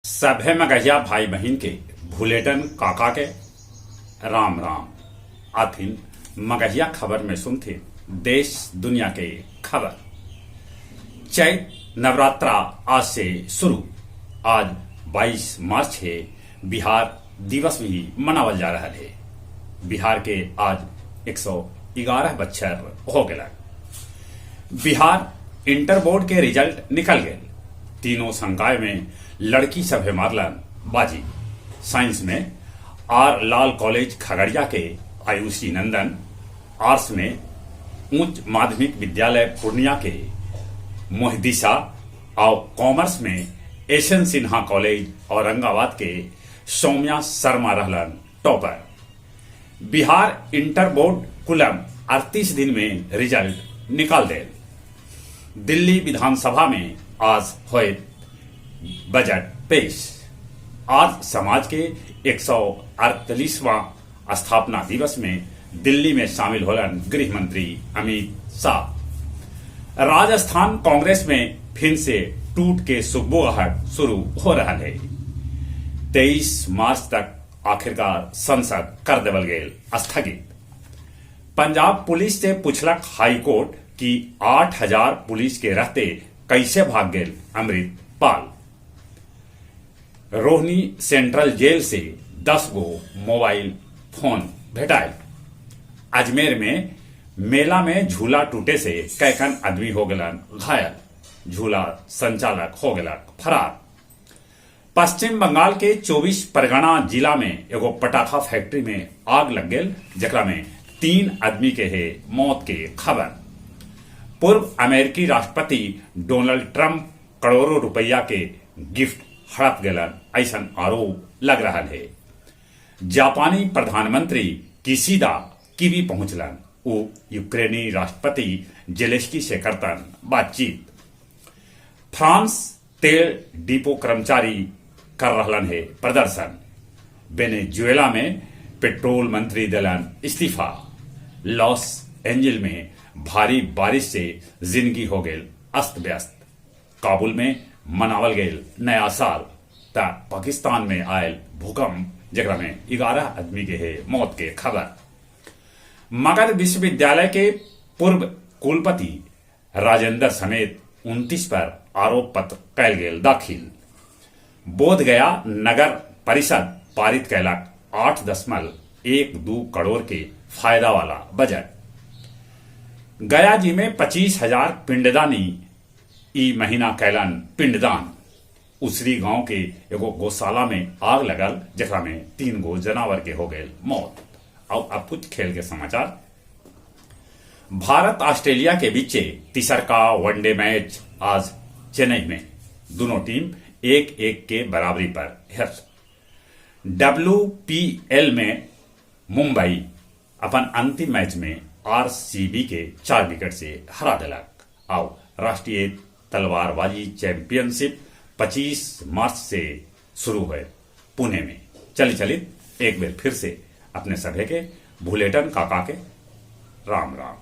सभे मगहिया भाई बहिन के भुलेटन काका के राम राम। आथिन मगहिया खबर में सुनथिन देश दुनिया के खबर। चैत नवरात्रा आज से शुरू। आज 22 मार्च है। बिहार दिवस भी मनावल जा रहा है। बिहार के आज 111 बच्छर हो गया। बिहार इंटर बोर्ड के रिजल्ट निकल गए। तीनों संकाय में लड़की सभे मारलन बाजी। साइंस में आर लाल कॉलेज खगड़िया के आयुषी नंदन, आर्ट्स में उच्च माध्यमिक विद्यालय पूर्णिया के मोहदिशा और कॉमर्स में एशन सिन्हा कॉलेज औरंगाबाद के सौम्या शर्मा रहलन topper. Bihar inter board coulomb 38 दिन में रिजल्ट निकाल दे। दिल्ली विधानसभा में आज होए बजट पेश। आज समाज के 148वां स्थापना दिवस में दिल्ली में शामिल होलन गृह मंत्री अमित शाह। राजस्थान कांग्रेस में फिर से टूट के सुगबुगाहट शुरू हो रहा है। 23 मार्च तक आखिरकार संसद कर देवल गेल स्थगित। पंजाब पुलिस से पूछलक हाईकोर्ट कि 8000 पुलिस के रहते कैसे भाग गेल अमृत पाल। रोहिणी सेंट्रल जेल से 10 गो मोबाइल फोन भेटायल। अजमेर में मेला में झूला टूटे से कैकन आदमी हो गलन घायल। झूला संचालक हो गलक फरार। पश्चिम बंगाल के 24 परगना जिला में एगो पटाखा फैक्ट्री में आग लग गेल, जकरा में 3 आदमी के है मौत के खबर। पूर्व अमेरिकी राष्ट्रपति डोनाल्ड ट्रंप करोड़ों रुपया के गिफ्ट हड़प गेलन, ऐसा आरोप लग रहा है। जापानी प्रधानमंत्री किशिदा कीवी पहुंचलन। वो यूक्रेनी राष्ट्रपति जेलेंस्की से करतन बातचीत। फ्रांस तेल डिपो कर्मचारी कर रहलन है प्रदर्शन। वेनेजुएला में पेट्रोल मंत्री दिलन इस्तीफा। लॉस एंजल में भारी बारिश से जिंदगी हो गेल अस्त व्यस्त। काबुल में मनावल गेल नया साल। त पाकिस्तान में आयल भूकंप, जकरा में 11 आदमी के है मौत के खबर। मगध विश्वविद्यालय के पूर्व कुलपति राजेंद्र समेत 29 पर आरोप पत्र कैल गेल दाखिल। बोधगया नगर परिषद पारित कैलक 8.12 करोड़ के फायदा वाला बजट। गया जी में 25,000 पिंडदानी ई महीना कैलन पिंडदान। उसरी गांव के एगो गौशाला में आग लगल, जकरा में 3 गो जानवर के हो गए मौत। और अब कुछ खेल के समाचार। भारत ऑस्ट्रेलिया के बीच तीसरका वनडे मैच आज चेन्नई में। दोनों टीम 1-1 के बराबरी पर है। WPL में मुंबई अपन अंतिम मैच में RCB के 4 विकेट से हरा दिलक। आओ राष्ट्रीय तलवारबाजी चैंपियनशिप 25 मार्च से शुरू है पुणे में। चली चली एक बार फिर से अपने सभे के भुलेटन काका के राम राम।